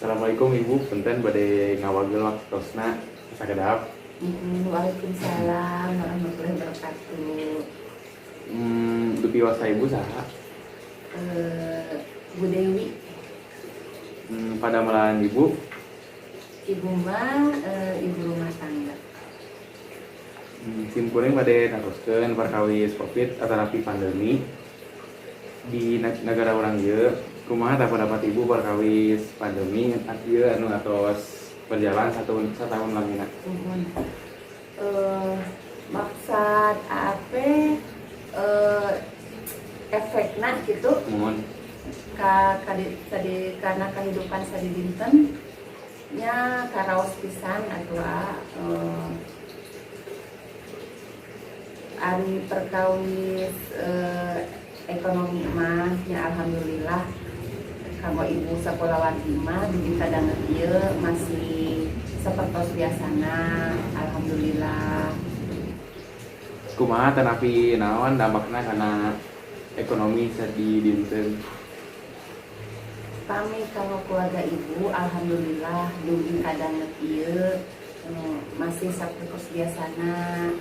Assalamualaikum, Ibu. Punten bade ngawagel waktosna sakedap. Waalaikumsalam warahmatullahi wabarakatuh. Dupi wasta Ibu saha? Bu Dewi. Padamelan Ibu? Ibu mah ibu rumah tangga. Simkuring bade naroskeun perkawis Covid atanapi pandemi di negara urang ieu. Kumaha tah pendapat Ibu perkawis pandemi ieu anu atos berjalan satu setahun lamina? Muhun. Maksud AP efekna gitu Muhun. Ka tadi karena kehidupan sadidinten nya karaos pisan atuh ari perkawis ekonomi mah nya alhamdulillah kanggo ibu sakulawargi mah dugi ka danget ieu masih sapertos biasana, alhamdulillah. Kumaha tanapi naon dampakna kana ekonomi sadidinten? Kami kalau keluarga ibu alhamdulillah dugi ka danget ieu masih sapertos biasana,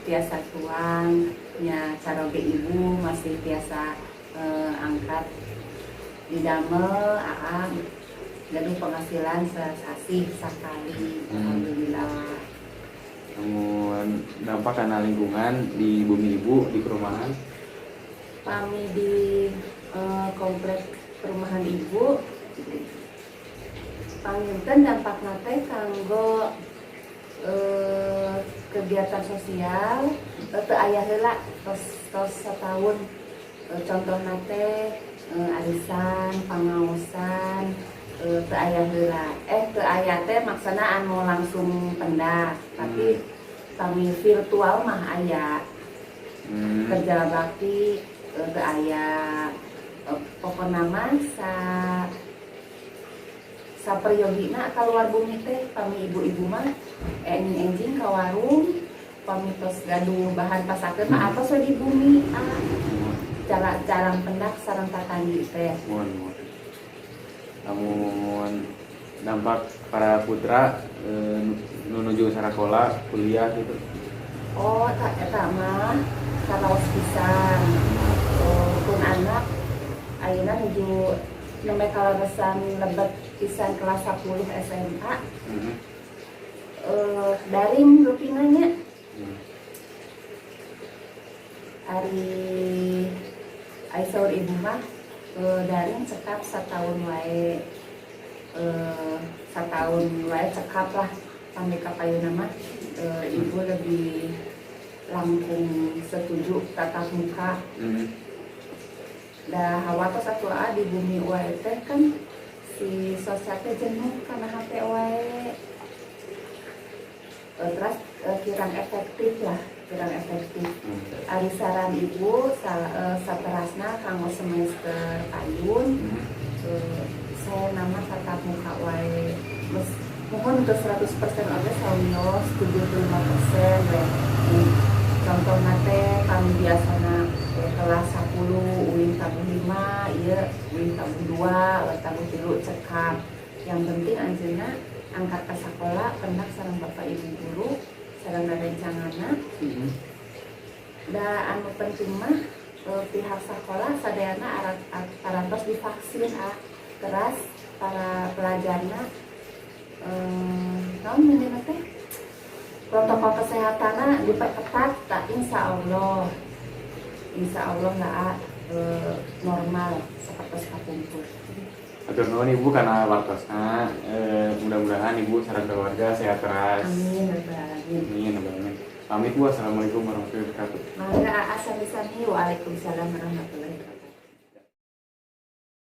tiasa tuang nya, caroge ibu masih tiasa angkat didamel, aa gaduh penghasilan sasih sakali, alhamdulillah. Namun dampak karena lingkungan di bumi Ibu di perumahan? Kami di komplek perumahan ibu panginten dampakna teh kanggo kegiatan sosial teu aya heula tos tos setahun. Contohna teh arisan, pangaosan teu aya heula, teu aya teh maksana anu langsung pendak, tapi kami virtual mah aya. Kerja bakti teu aya. Pokona mah saperyogina keluar bumi teh pami ibu-ibu mah enjing-enjing ka warung, pami tos gaduh bahan pasakeun mah atos we di bumi, ah cara jarang pendak sareng tatanggi teh. Muhun, muhun. Namun dampak para putra menuju sekolah, kuliah gitu? Oh, tak, eta mah karaos pisan. Oh, pun anak ayeuna nuju nembe kaleresan lebet pisan kelas 10 SMA, daring rupina nya. Ari ari saur ibu mah daring cekap setahun wae, setahun wae cekap lah sampai ka payuna mah ibu lebih langkung setuju tatap muka. Da hawatos atuh ah di bumi wae teh kan si sosial teh jenuh karena HP wae. Terus kurang efektif lah, kurang efektif. Ari saran ibu saterasna kanggo semester payun, saena mah tatap muka wae. Muhun untuk 100% oge sawios 75% we. Contohna teh kami biasana kelas 10 uih tabuh 5, ieu uih tabuh 2, uih tabuh 3 cekap. Yang penting anjeunna angkat ke sekolah pendak sareng bapak ibu guru sareng rencangana. Da anu penting mah pihak sekolah sadayana parantos divaksin ah, teras para pelajarna naon minimal teh protokol kesehatanna diperketat tak insya Allah lah ah, normal seperti kapungkur. Hatur nuhun, Ibu, karena waktosna. Mudah-mudahan Ibu sareng keluarga sehat terus. Amin rabbal alamin. Amin rabbal alamin. Pamit, Bu. Assalamualaikum warahmatullahi wabarakatuh. Mangga aa, sami-sami. Waalaikumsalam warahmatullahi wabarakatuh.